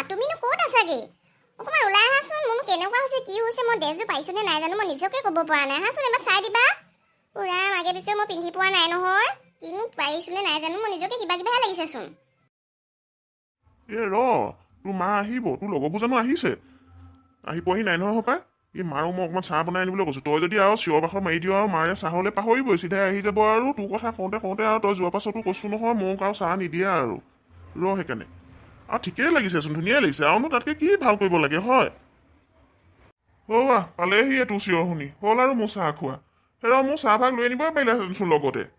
তুমিনো ক'ত আছাগে? অকণমান ওলাই আহাচোন। মোৰনো কেনেকুৱা হৈছে, কি হৈছে, মই ড্ৰেছযোৰ পাৰিছোনে নাই জানো, মই নিজকে ক'ব পৰা নাই। আহাচোন, এবাৰ চাই দিবা। অ ৰাম, আগে পিছেও মই পিন্ধি পোৱা নাই নহয়। কিনো পাৰিছোনে নাই জানো, মই নিজকে কিবা কিবাহে লাগিছেচোন। এ ৰ, তোৰ মা আহিব। তোৰ লগৰবোৰ জানো আহিছে? আহি পোৱাহি নাই নহয় সপাই। এই মাৰো মই অকণমান চাহ বনাই আনিবলৈ কৈছোঁ। তই যদি আৰু চিঞৰ বাখৰ মাৰি দিয় আৰু মাৰে চাহলৈ পাহৰিবই, চিধাই আহি যাব। আৰু তোৰ কথা কওঁতে কওঁতে আৰু তই যোৱাৰ পাছতো কৈছোঁ নহয়, মোক আৰু চাহ নিদিয়ে আৰু। ৰ সেইকাৰণে। আৰু ঠিকেই লাগিছেচোন, ধুনীয়াই লাগিছে। আৰুনো তাতকৈ কি ভাল কৰিব লাগে হয়? অ' পালেহিয়ে তোৰ চিঞৰ শুনি। হ'ল আৰু মোৰ চাহ খোৱা। হেৰ, মোৰ চাহ ভাগ লৈ আনিবই পাৰিলেহেঁতেনচোন লগতে।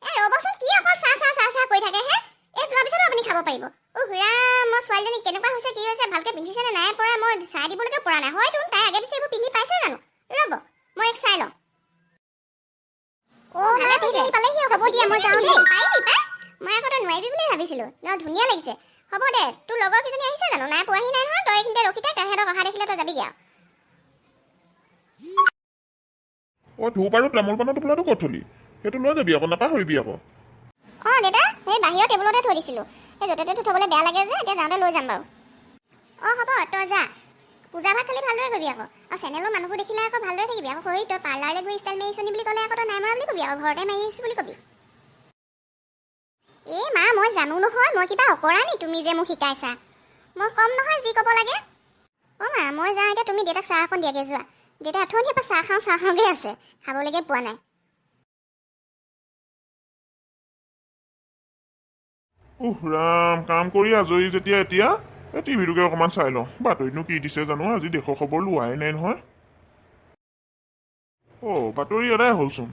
এ ৰ'বচোন, কি অকল চাহ চাহ চাহ চাহ কৰি থাকে হে? এই যোৱাৰ পিছতো আপুনি খাব পাৰিব। উহ ৰাম, মই ছোৱালীজনী কেনেকুৱা হৈছে, কি হৈছে, ভালকে পিন্ধিছে নে নাই পৰা, মই চাই দিবলৈকে পৰা নাই। হয়তো তাই আগে পিছে এইবোৰ পিন্ধি পাইছে জানো? ৰ'ব, মই এক চাই লওঁ। অ, ভালে হৈছে, পালেহি। হ'ব দিয়া, মই যাওঁ দেই। পাৰিবি পাই, মই আকৌ তই নোৱাৰিবি বুলি ভাবিছিলো। ন, ধুনীয়া লাগিছে। হ'ব দে। তোৰ লগৰ কেইজনী আহিছে জানো? নাই পোৱাহি নাই নহয়। তই এইখিনিতে ৰখি থাক, তেহেঁতক অহা দেখিলে তই যাবিগৈ আৰু। অ' ধূপ আৰু তামোল পাণৰ টোপোলাটো ক'ত থলি? সেইটো লৈ যাবি আকৌ, নাপাহৰিবি আকৌ। অঁ দেউতা, সেই বাহিৰৰ টেবুলতে থৈ দিছিলোঁ। এই য'তে ত'তে থ'বলৈ বেয়া লাগে যে, এতিয়া যাওঁতে লৈ যাম বাৰু। অঁ হ'ব, তই যা। পূজা ভাগ খালি ভালদৰে কৰিবি আকৌ। আৰু চেনেলৰ মানুহবোৰ দেখিলে আকৌ ভালদৰে থাকিবি আকৌ। সৰি, তই পাৰ্লাৰলৈ গৈ ষ্টাইল মাৰিছ নি বুলি ক'লে আকৌ তই নাই মৰা বুলি কবি আকৌ, ঘৰতে মাৰি আহিছোঁ বুলি কবি। এই মা, মই জানো নহয়, মই কিবা অকৰা নি তুমি যে মোক শিকাইছা? মই ক'ম নহয় যি ক'ব লাগে। অঁ মা, মই যাওঁ এতিয়া। তুমি দেউতাক চাহ অকণ দিয়াগৈ যোৱা। দেউতা অথনিৰ পৰা চাহ খাওঁ চাহ খাওঁগৈ আছে, খাবলৈকে পোৱা নাই। উহ ৰাম, কাম কৰি আজৰি যেতিয়া এতিয়া এই টিভিটোকে অকণমান চাই লওঁ। বাতৰিনো কি দিছে জানো আজি, দেশৰ খবৰ লোৱাই নাই নহয়। অ' বাতৰি এদাই হ'লচোন।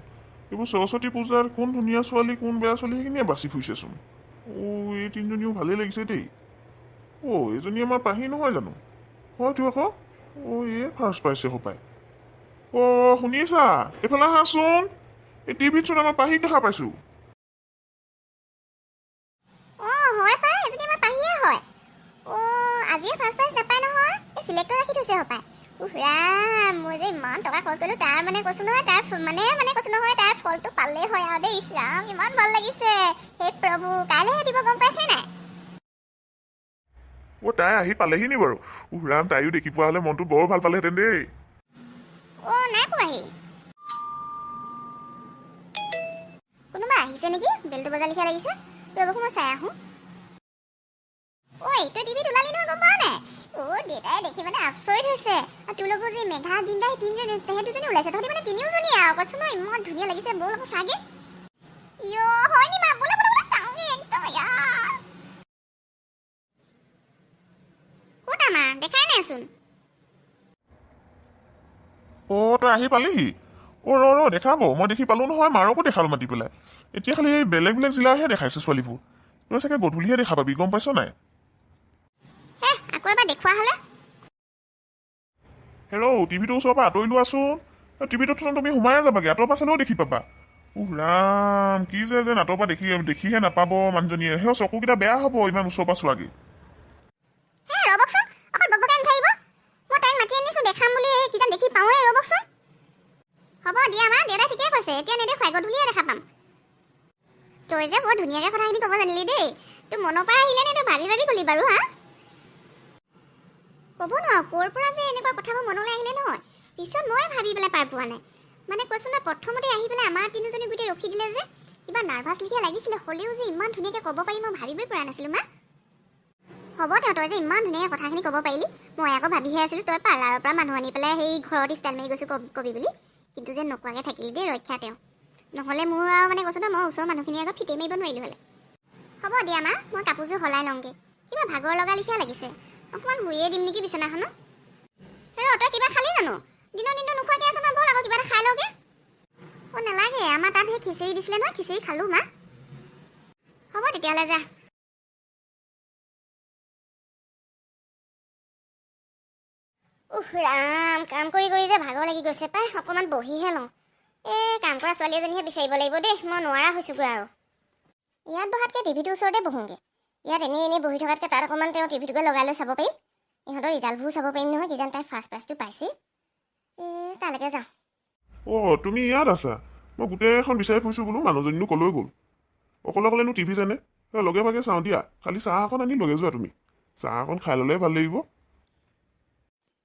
এইবোৰ সৰস্বতী পূজাৰ কোন ধুনীয়া ছোৱালী, কোন বেয়া ছোৱালী, সেইখিনিয়ে বাচি ফুৰিছেচোন। অ' এই তিনিজনীও ভালেই লাগিছে দেই। অ' এইজনী আমাৰ পাহি নহয় জানো? হয়তো আকৌ। অ' এই ফাৰ্ষ্ট পাইছে সপাই। অ' শুনিছা, এইফালে আহাচোন। এই টিভিত চোন আমাৰ পাহিক দেখা পাইছোঁ। অঁ হয় পাই, এজনী আমাৰ পাহিয়ে হয়। অঁ, আজিয়ে ফাৰ্ষ্ট প্ৰাইজ নাপায় নহয়, এই চিলেক্টৰ ৰাখি থৈছে হপায়। উফ ৰাম, মই যে ইমান টকা খৰচ কৰিলোঁ, তাৰ মানে কৈছোঁ নহয়, তাৰ মানে মানে কৈছোঁ নহয়, তাৰ ফলটো পালেই হয় আৰু দেই। ইছ ৰাম, ইমান ভাল লাগিছে। হে প্ৰভু, কাইলৈহে দিব, গম পাইছে নাই? অ' তাই আহি পালেহি নি বাৰু? উহ ৰাম, তাইও দেখি পোৱা হ'লে মনটো বৰ ভাল পালেহেঁতেন দেই। অঁ, নাই পোৱাহি। কোনোবা আহিছে নেকি? বেলটো বজা লিখীয়া লাগিছে। ৰ'বচোন, মই চাই আহোঁ। ঐ, তই টিভিত ওলালি নহয়, গম পাৱ নাই? অ' দেউতাই দেখি মানে আচৰিত হৈছে। আৰু তোৰ লগৰ যে মেঘা, দিনদা, সেই তিনিজনী, তেহেঁত দুজনী ওলাইছে। তহঁতি মানে তিনিওজনী আৰু। কৈছো নহয়, ইমান ধুনীয়া লাগিছে। ব'ল আকৌ চাগে। ইয়, হয় নি মা? বোলা বোলা বোলা, চাওঁগে একদম। ইয়াৰ ক'ত আমা দেখাই নাইচোন। অ' তই আহি পালিহি? অ' ৰ ৰ, দেখাব। মই দেখি পালোঁ নহয়, মাৰকো দেখালোঁ মাতি পেলাই। এতিয়া খালি এই বেলেগ বেলেগ জিলাৰহে দেখাইছে ছোৱালীবোৰ। তই চাগে গধূলিহে দেখা পাবি, গম পাইছ নাই? হে, আকৌ এবাৰ দেখুওৱা হ'লে। হেৰ', টিভিটোৰ ওচৰৰ পৰা আঁতৰি লোৱাচোন। টিভিটোত চোন তুমি সোমায়ে যাবাগে, আঁতৰৰ পৰা চালেও দেখি পাবা। উহ ৰাম, কি যে যেন আঁতৰৰ পৰা দেখি দেখিহে নাপাব মানুহজনীয়ে। সেই চকুকেইটা বেয়া হ'ব ইমান ওচৰৰ পৰা চোৱাগে। হে ৰ'বকচোন, অকল বকবকাই নাথাকিব। মই তাইক মাতি আনিছোঁ দেখাম বুলি, এই কিজান দেখি পাওঁৱেই। ৰ'বকচোন। হ'ব দিয়া মা, দেউতাই ঠিকেই কৈছে, এতিয়া নেদেখুৱাই, গধূলিহে দেখা পাম। তই যে বৰ ধুনীয়াকৈ কথাখিনি ক'ব জানিলি দেই। তোৰ মনৰ পৰা আহিলে নে তই ভাবি ভাবি ক'লি বাৰু? হা, ক'ব নোৱাৰো ক'ৰ পৰা যে এনেকুৱা কথাবোৰ মনলৈ আহিলে নহয়। পিছত মই ভাবি পেলাই পাৰ পোৱা নাই। মানে কৈছোঁ ন, প্ৰথমতে আহি পেলাই আমাৰ তিনিজনী গোটেই ৰখি দিলে যে কিবা নাৰ্ভাছ লিখীয়া লাগিছিলে। হ'লেও যে ইমান ধুনীয়াকৈ ক'ব পাৰি মই ভাবিবই পৰা নাছিলোঁ মা। হ'ব তেওঁ, তই যে ইমান ধুনীয়াকৈ কথাখিনি ক'ব পাৰিলি। মই আকৌ ভাবিহে আছিলোঁ তই পাৰ্লাৰৰ পৰা মানুহ আনি পেলাই সেই ঘৰত ষ্টাইল মাৰি গৈছোঁ কবি বুলি। কিন্তু যে নোকোৱাকৈ থাকিলি দেই, ৰক্ষা তেওঁ। নহ'লে মোৰ আৰু মানে কৈছোঁ ন, মই ওচৰৰ মানুহখিনিৰ আগত ফিটেই মাৰিব নোৱাৰিলোঁ হ'লে। হ'ব দিয়া মা, মই কাপোৰযোৰ সলাই লওঁগৈ। কিবা ভাগৰ লগা লিখীয়া লাগিছে, অকণমান শুইয়ে দিম নেকি বিচনাখনত। হেৰ, তই কিবা খালি জানো? দিনৰ দিনটো নোখোৱাকৈ আছ নহয়। ব'ল আকৌ কিবা এটা খাই লওঁগৈ। অ' নালাগে, আমাৰ তাত সেই খিচিৰি দিছিলে নহয়, খিচিৰি খালোঁ মা। হ'ব তেতিয়াহ'লে, যা। উফ ৰাম, কাম কৰি কৰি যে ভাগৰ লাগি গৈছে পাই, অকণমান বহিহে লওঁ। এই কাম কৰা ছোৱালী এজনীহে বিচাৰিব লাগিব দেই, মই নোৱাৰা হৈছোগৈ আৰু। ইয়াত বহাতকৈ টিভিটোৰ ওচৰতে বহোঁগৈ। ইয়াত এনেই এনেই বহি থকাতকৈ তাত অকণমান তেওঁ টিভিটোকে লগাই লৈ চাব পাৰিম। ইহঁতৰ ৰিজাল্টবোৰো চাব পাৰিম নহয়, কিজানি তাই ফাৰ্ষ্ট প্ৰাইজটো পাইছেই। এই তালৈকে যাওঁ। অ' তুমি ইয়াত আছা? মই গোটেইখন বিচাৰি ফুৰিছোঁ বোলো, মানুহজনীনো ক'লৈ গ'ল? অকলে অকলেনো টিভি জানে? লগে ভাগে চাওঁ দিয়া। খালি চাহ অকণ আনি লগে যোৱা তুমি। চাহ অকণ খাই ল'লে ভাল লাগিব।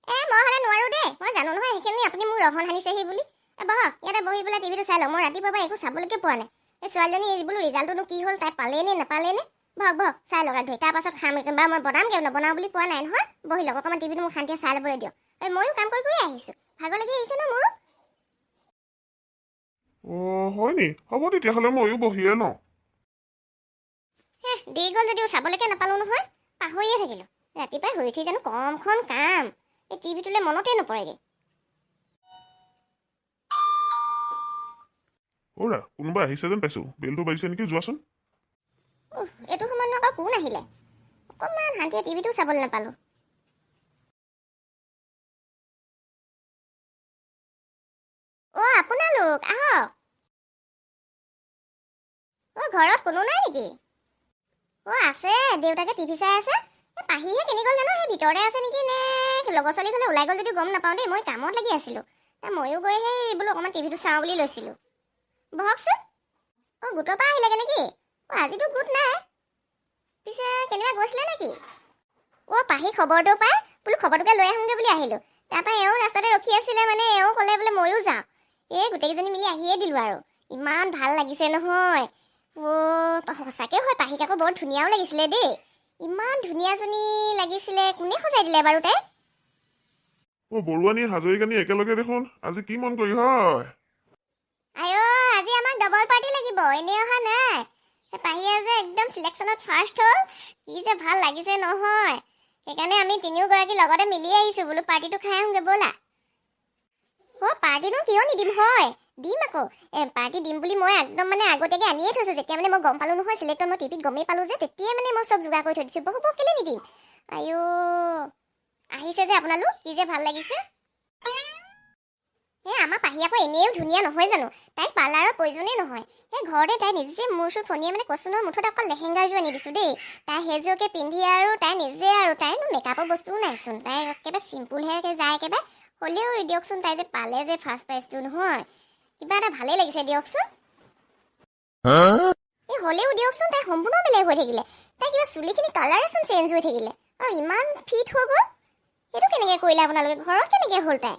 এ মই হ'লে নোৱাৰো দেই, মই জানো নহয় সেইখিনি আপুনি মোক ৰহণ সানিছেহি বুলি। এ বহক ইয়াতে বহি পেলাই টিভিটো চাই লওক, মই ৰাতিপুৱাৰ পৰা একো চাবলৈকে পোৱা নাই। এই ছোৱালীজনী বোলো ৰিজাল্টটোনো কি হ'ল, তাই পালেই নে নাপালেই নে? বহক বহক, চাই লওক ধৰি, তাৰপাছত খাম বা মই বনামগৈ, নবনাওঁ বুলি কোৱা নাই নহয়। বহি লওক অকণমান, টিভিটো মোক শান্তিয়ে চাই ল'বলৈ দিয়ক। এই ময়ো কাম কৰি কৰি আহিছোঁ, ভাগৰ লাগি আহিছে ন মোৰো। অ' হয় নি, হ'ব তেতিয়াহ'লে ময়ো বহিয়ে লওঁ। হেহ, দেৰি গ'ল যদিও চাবলৈকে নাপালোঁ নহয়, পাহৰিয়ে থাকিলোঁ। ৰাতিপুৱাই শুই উঠি জানো কমখন কাম, এই টিভিটোলৈ মনতেই নপৰেগৈ। অ'ৰা, কোনোবা আহিছে যেন পাইছোঁ, বেলটো বাজিছে নেকি, যোৱাচোন। উফ, এইটো সময়তনো আকৌ কোন আহিলে? অকণমান শান্তিয়ে টিভিটোও চাবলৈ নাপালোঁ। অ' আপোনালোক আহক। অ' ঘৰত কোনো নাই নেকি? অ' আছে, দেউতাকে টিভি চাই আছে। এই পাহিহে কেনি গ'ল জানো, সেই ভিতৰতে আছে নেকি নে লগৰ ছোৱালী ঘৰলৈ ওলাই গ'ল যদিও গম নাপাওঁ দেই। মই কামত লাগি আছিলোঁ, তা ময়ো গৈ সেই বোলো অকণমান টিভিটো চাওঁ বুলি লৈছিলোঁ। বহকচোন। অ' গোটৰ পৰা আহিলেগৈ নেকি? অ' আজিতো গোট নাই, পিছে কেনিবা গৈছিলে নেকি? অ' পাহি খবৰটো পাই বোলো খবৰটোকে লৈ আহোঁগৈ বুলি আহিলোঁ। তাৰপৰা এওঁ ৰাস্তাতে ৰখি আছিলে, মানে এওঁ ক'লে বোলে ময়ো যাওঁ। এই গোটেইকেইজনী মিলি আহিয়ে দিলোঁ আৰু, ইমান ভাল লাগিছে নহয়। অ' সঁচাকৈ হয়, পাহিক আকৌ বৰ ধুনীয়াও লাগিছিলে দেই, ইমান ধুনীয়াজনী লাগিছিলে। কোনে সজাই দিলে বাৰু তাইক? অ' বৰুৱানী হাজৰিকানী একেলগে দেখোন, আজি কি মন কৰি হয়? আইঅ, আজি আমাক ডবল পাৰ্টি লাগিব, এনেই অহা নাই। সেই পাহিয়ে যে একদম চিলেকশ্যনত ফাৰ্ষ্ট হ'ল, কি যে ভাল লাগিছে নহয়। সেইকাৰণে আমি তিনিওগৰাকী লগতে মিলি আহিছোঁ, বোলো পাৰ্টিটো খাই আহোঁগৈ ব'লা। অ' পাৰ্টিনো কিয় নিদিম হয়, দিম আকৌ। পাৰ্টি দিম বুলি মই একদম মানে আগতীয়াকৈ আনিয়ে থৈছোঁ। যেতিয়া মানে মই গম পালোঁ নহয় চিলেক্টত, মই টিভিত গমেই পালোঁ যে, তেতিয়াই মানে মই চব যোগাৰ কৰি থৈ দিছোঁ। বহু বহু কেলৈ নিদিম? আইঅ, আহিছে যে আপোনালোক, কি যে ভাল লাগিছে। এই আমাৰ পাহি আকৌ এনেও ধুনীয়া নহয় জানো, তাইক পাৰ্লাৰৰ প্ৰয়োজনেই নহয়। সেই ঘৰতে তাই নিজে মূৰ চুৰ ফণিয়ে মানে কৈছোঁ নহয়, মুঠতে অকল লেহেংগাৰযোৰ আনি দিছোঁ দেই, তাই সেইযোৰকে পিন্ধি আৰু তাই নিজে আৰু তাইৰনো মেকআপৰ বস্তুও নাইচোন, তাই একেবাৰে চিম্পুলহে যায় একেবাৰে। হ'লেও দিয়কচোন, তাই যে পালে যে ফাৰ্ষ্ট প্ৰাইজটো নহয়, কিবা এটা ভালেই লাগিছে দিয়কচোন। এই হ'লেও দিয়কচোন, তাই সম্পূৰ্ণ বেলেগ হৈ থাকিলে, তাই কিবা চুলিখিনি কালাৰেচোন চেঞ্জ হৈ থাকিলে আৰু ইমান ফিট হৈ গ'ল। সেইটো কেনেকৈ কৰিলে আপোনালোকে? ঘৰত কেনেকৈ হ'ল তাই?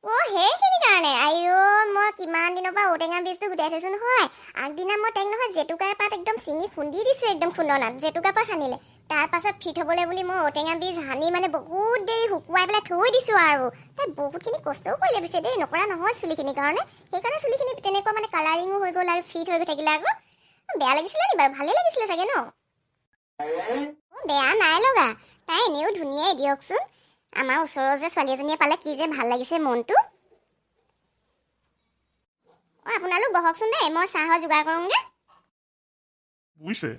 অ' সেইখিনি কাৰণে আইঅ, মই কিমান দিনৰ পৰা ঔটেঙা বীজটো গোটাই থৈছোঁ নহয়। আগদিনা মই তাইক নহয় জেতুকাৰ পাত একদম ছিঙি খুন্দি দিছোঁ, একদম খুন্দনাত জেতুকা পাত সানিলে। তাৰ পাছত ফিট হ'বলৈ বুলি মই ঔটেঙা বীজ সানি মানে বহুত দেৰি শুকুৱাই পেলাই থৈ দিছোঁ আৰু। তাই বহুতখিনি কষ্টও কৰিলে পিছে দেই, নকৰা নহয় চুলিখিনিৰ কাৰণে। সেইকাৰণে চুলিখিনি তেনেকুৱা মানে কালাৰিঙো হৈ গ'ল আৰু ফিট হৈ গৈ থাকিলে আকৌ। বেয়া লাগিছিলে নি বাৰু? ভালেই লাগিছিলে চাগে ন? অ' বেয়া নাই লগা, তাই এনেও ধুনীয়াই দিয়কচোন। আমাৰ ওচৰৰ যে ছোৱালী এজনীয়ে পালে, কি যে ভাল লাগিছে মনটো। অ' আপোনালোক বহকচোন দেই, মই চাহৰ যোগাৰ কৰোঁগৈ। বুজিছে,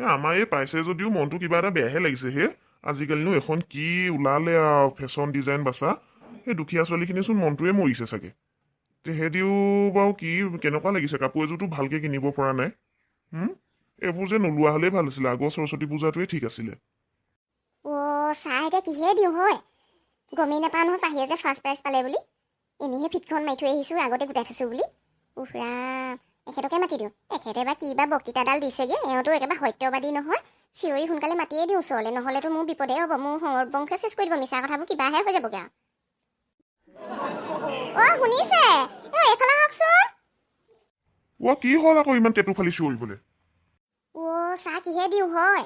এই আমাৰ এই পাইছে যদিও মনটো কিবা এটা বেয়াহে লাগিছে হে। আজিকালিনো এখন কি ওলালে আৰু ফেশ্বন ডিজাইন বাচা, সেই দুখীয়া ছোৱালীখিনিচোন মনটোৱে মৰিছে চাগে। তেহেঁতিও বাৰু কি কেনেকুৱা লাগিছে, কাপোৰ এযোৰতো ভালকে কিনিব পৰা নাই। এইবোৰ যে নোলোৱা হ'লেই ভাল আছিলে, আগৰ সৰস্বতী পূজাটোৱে ঠিক আছিলে। অ' চাহ এতিয়া কিহে দিওঁ হয়, গমেই নাপাওঁ নহয় পাহিয়ে যে ফাৰ্ষ্ট প্ৰাইজ পালে বুলি। এনেইহে ফিটখন মাৰি থৈ আহিছোঁ, আগতে গোটাই থৈছোঁ বুলি। উফ ৰাম, এখেতকে মাতি দিওঁ, এখেতে বা কি বা বক্তৃতাডাল দিছেগৈ, এওঁতো একেবাৰে সত্যবাদী নহয়। চিঞৰি সোনকালে মাতিয়ে দিওঁ ওচৰলৈ, নহ'লেতো মোৰ বিপদেই হ'ব, মোৰ বংশে চেচ কৰি দিব, মিছা কথাবোৰ কিবাহে হৈ যাবগৈ আৰু। অ' শুনিছে? অ' এইফালে আহকচোন। অ' কি হ'ল আকৌ ইমান টেটু ফালি চিঞৰিবলৈ? অ' চাহ কিহে দিওঁ হয়?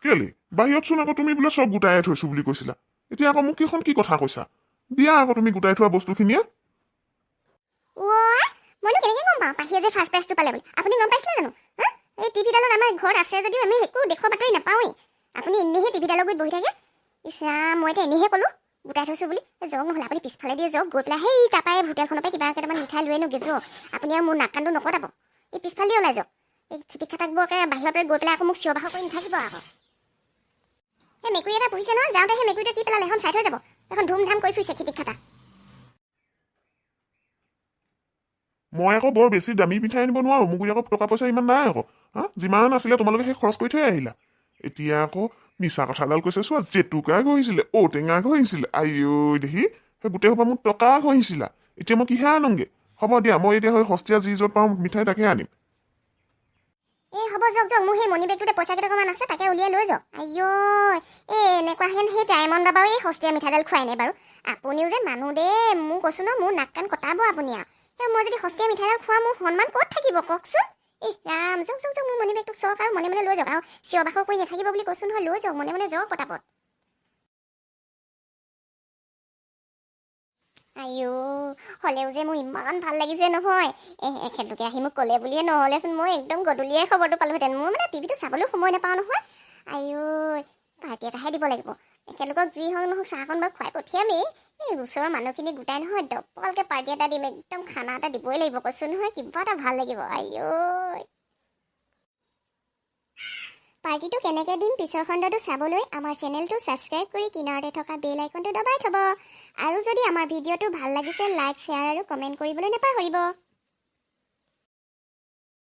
কেলে বাহিৰতচোন আকৌ তুমি বোলে চব গোটাই থৈছো বুলি কৈছিলা, এতিয়া আকৌ মোক কেইখন কি কথা কৈছা? দিয়া আকৌ তুমি গোটাই থোৱা বস্তুখিনিয়ে। অ' মইনো কেনেকৈ গম পাওঁ পাহিয়ে যে ফাৰ্ষ্ট প্ৰাইজটো পালে বুলি? আপুনি গম পাইছিলে জানো? হা, এই টিভিডালত আমাৰ ঘৰত আছে যদিও আমি একো দেশৰ বাতৰি নাপাওঁৱেই। আপুনি এনেইহে টিভিডালৰ গুৰিত বহি থাকে। ইছ ৰাম, মই এতিয়া এনেইহে ক'লোঁ গোটাই থৈছোঁ বুলি। যাওক নহ'লে আপুনি পিছফালে দিয়ে যাওক, গৈ পেলাই সেই তাৰপৰাই হোটেলখনৰ পৰা কিবা কেইটামান মিঠাই লৈ আনোগৈ যাওক। আপুনি আৰু মোৰ নাক কাণটো নকটাব, এই পিছফালে ওলাই যাওক। এই খিটিক খাটাকবোৰ একে বাহিৰৰ পৰা গৈ পেলাই আকৌ মোক চিঞৰ বাখৰ কৰি নাথাকিব আকৌ। সেই মেকুৰী এটা পুহিছে নহয়, যাওঁতে সেই মেকুৰীটোৱে কি পেলালে এখন চাই থৈ যাব, এখন ধুম ধাম কৰি ফুৰিছে খিটিক খাটাক। মই আকৌ বৰ বেছি দামী মিঠাই আনিব নোৱাৰো, মোৰ গুৰিত আকৌ টকা পইচা ইমান নাই আকৌ। হা, যিমান আছিলে তোমালোকে সেই খৰচ কৰি থৈ আহিলা। এতিয়া আকৌ মিছা কথাডাল কৈছে চোৱা, জেতুকা ঘঁহিছিলে, ঔটেঙা ঘঁহিছিলে, আইঐ দেহি, সেই গোটেই সোপা মোক টকা ঘঁহিছিলা। এতিয়া মই কিহে আনোগে? হ'ব দিয়া, মই এতিয়া সেই সস্তীয়া যি য'ত পাওঁ মিঠাই তাকে আনিম। এই হ'ব, যাওক যাওক। মোৰ সেই মনি বেগটোতে পইচা কেইটকামান আছে, তাকে উলিয়াই লৈ যাওক। আইঅ, এই এনেকুৱাহেন সেই ডায়মণ্ড বাবাও এই সস্তীয়া মিঠাতেল খুৱাই নাই বাৰু। আপুনিও যে মানুহ দেই, মোৰ কৈছোঁ ন, মোৰ নাক কাণ কটাব আপুনি আৰু। এই মই যদি সস্তীয়া মিঠাতেল খোৱা, মোৰ সন্মান ক'ত থাকিব কওকচোন? এই ৰাম, যাওক যাওক যাওক। মোৰ মনি বেগটো চাওক আৰু মনে মনে লৈ যাওক। আৰু চিঞৰ বাখৰ কৰি নাথাকিব বুলি কৈছোঁ নহয়। লৈ যাওক, মনে মনে যাওক পটাপট। আইঅ, হ'লেও যে মোৰ ইমান ভাল লাগিছে নহয়। এখেতলোকে আহি মোক ক'লে বুলিয়ে, নহ'লেচোন মই একদম গধূলিয়ে খবৰটো পালোহেঁতেন। মোৰ মানে টিভিটো চাবলৈও সময় নাপাওঁ নহয়। আইঅ, পাৰ্টি এটাহে দিব লাগিব এখেতলোকক। যি হওক নহওক চাহকণ বাৰু খুৱাই পঠিয়ামেই। এই ওচৰৰ মানুহখিনি গোটাই নহয় ডবলকৈ পাৰ্টি এটা দিম। একদম খানা এটা দিবই লাগিব, কৈছোঁ নহয়। কিবা এটা ভাল লাগিব। আইঅ, পাৰ্টিটো কেনেকৈ দিম, পিছৰ খণ্ডটো চাবলৈ আমাৰ চেনেলটো ছাবস্ক্ৰাইব কৰি কিনাৰতে থকা বেল আইকনটো দবাই থ'ব। আৰু যদি আমাৰ ভিডিঅ'টো ভাল লাগিছে, লাইক, শ্বেয়াৰ আৰু কমেণ্ট কৰিবলৈ নাপাহৰিব।